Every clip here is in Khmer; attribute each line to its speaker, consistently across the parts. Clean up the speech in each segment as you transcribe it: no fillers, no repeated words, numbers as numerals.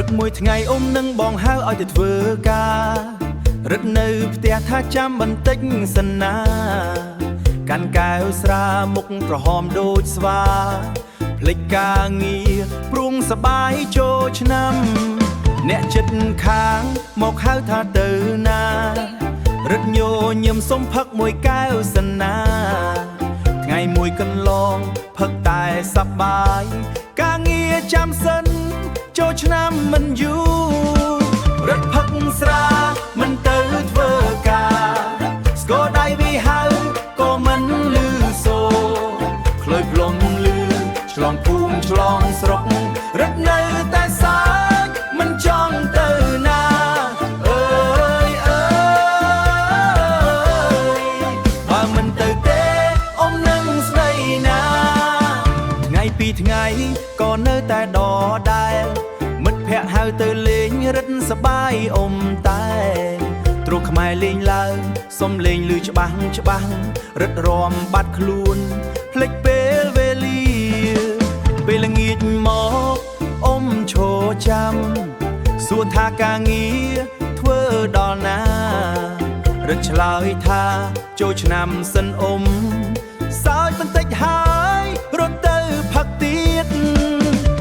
Speaker 1: ឹកមួយថ្ងៃអ៊ំនឹងបងហៅឲ្យទៅធ្វើការរឹតនៅផ្ទះថាចាំបន្តិចសិនណាកាន់កែវស្រាមុខក្រហមដូចស្វាភ្លេចការងារព្រួងសបាយចូលឆ្នាំអ្នកចិត្តខាងមកហៅថាទៅណារឹតញញឹមសុំផឹកមួយកែវសិនណាថ្ងៃមួយកន្លងផឹកតែសប្បាយការងារចាំសិនចូលឆ្នាំមិនយូររត់ផឹកស្រាមិនទៅធ្វើការស្គរដៃវាហៅក៏មិនលឺសូក្លុយផ្លុំលឺឆ្លងភូមិឆ្លងស្រុករត់នៅតែសើចមិនចង់ទៅណាអើយអើយបើមិនទៅទេអ៊ំនឹងស្ដីណាថ្ងៃពីរថ្ងៃក៏នៅតែដដែលមិត្តភ័ក្តិហៅទៅលេងរិទ្ធសបាយអ៊ំតែទ្រូខ្មែរលេងឡើងសំលេងលឺច្បាស់ច្បាស់រិទ្ធរំបាត់ខ្លួនភ្លេចពេលវេលាពេលល្ងាចមកអ៊ំឈរចាំសួរថាការងារធ្វើដល់ណារិទ្ធឆ្លើយថាចូលឆ្នាំសិនអ៊ំសើចបន្តិចហើយរត់ទៅផឹកទៀត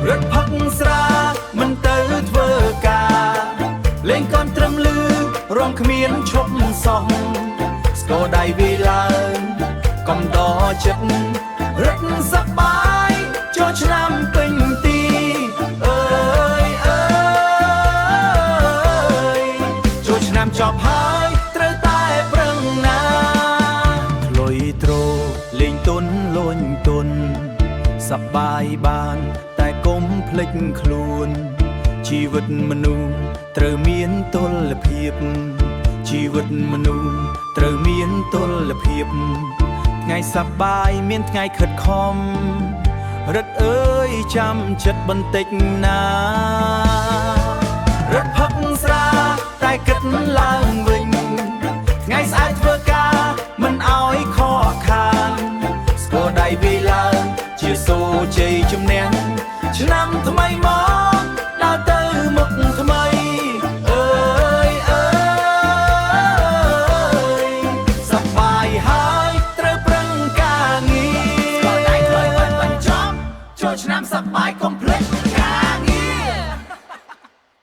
Speaker 1: រត់ផឹកស្រាមិនទៅធ្វើការលេងកនត្រឹមលឺរងគ្មានឈប់សោះស្គរដៃវាឡើងកំដរចិត្តរត់សប្បាយចូលឆ្នាំពេញទីអើយអើយចូលឆ្នាំចប់ហើយត្រូវតែប្រឹងណាក្លុយទ្រលេងទុនលុញទុនសប្បាយបានតែកុំភ្លេចខ្លួនជីវិតមនុស្សត្រូវមានតុល្យភាពជីវិតមនុស្សត្រូវមានតុល្យភាពថ្ងៃសប្បាយមានថ្ងៃខិតខំរិទ្ធអើយចាំចិត្តបន្តិចណារត់ផឹកស្រាតែគិតឡើងវិញថ្ងៃស្អែកធ្វើការមិនអោយខកខានស្គរដៃវាឡើងជាសូជ័យជំនះឆ្នាំថ្មីម